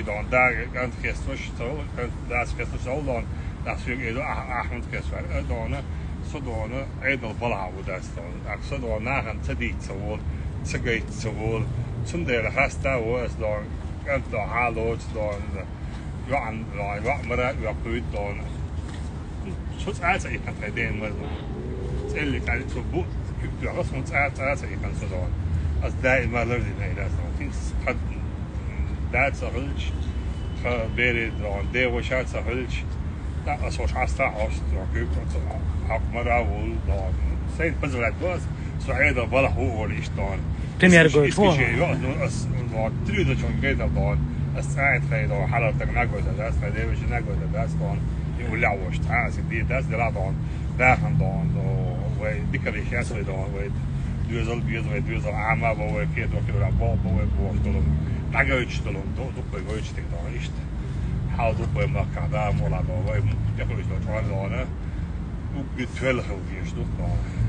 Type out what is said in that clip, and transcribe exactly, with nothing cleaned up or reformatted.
Дона, да, кӀант кхесташ, цо, кӀант дас кхесташ, цо дона, дас юг эдо, а, а, хунт кхесташ, э, дона, со дона, Ӏедал балахь ву дас дона. Ах со дона, нахана ца дийца ца волу, ца гайта ца волу. Цундела хаста ву ас дона, кӀант дона, хьалоца дона, йоӀан дона, йоӀ мара, йоӀ кхуьйта дона. Со цӀа а ца иккхина тхайн ден маза. ЦӀелли цӀа цо бу, куьг тоьхна, со цӀа, цӀа а ца иккхина со дона. Ас даима лардина хьайда со. Тин ца да ца хилча, тха бере дона, деваша ца хилча, тӀаккха со шаста хьош дона, куьг цо хьакха мара вулла дона. Сайн пазалат до ас, со Ӏедал балахь ву олуш иштта дона. Пример гой, ас, ну, ас, вот, три до чон гайдал дона. Ас цӀа а тхайн дона, хьалар таг нагойта дац, тхайн деваша нагойта дац дона. И уллехь волуш цхьа а аса дийр дац, дела дона, дахана дона, вай дикале шаьс вай дона, вай доьзал беза, вай доьзал Ӏама бо, вай кхето хилла бо, бо вай бохуш долу. ДӀагойтуш долу, ду-, дукха вай гойтуш тӀе дона иштта. Хьал дукха вай махкахь да, мола дона, вай тӀехуьлуш долу чкъор дона. Угги тоьлла хила дезаш ду дона.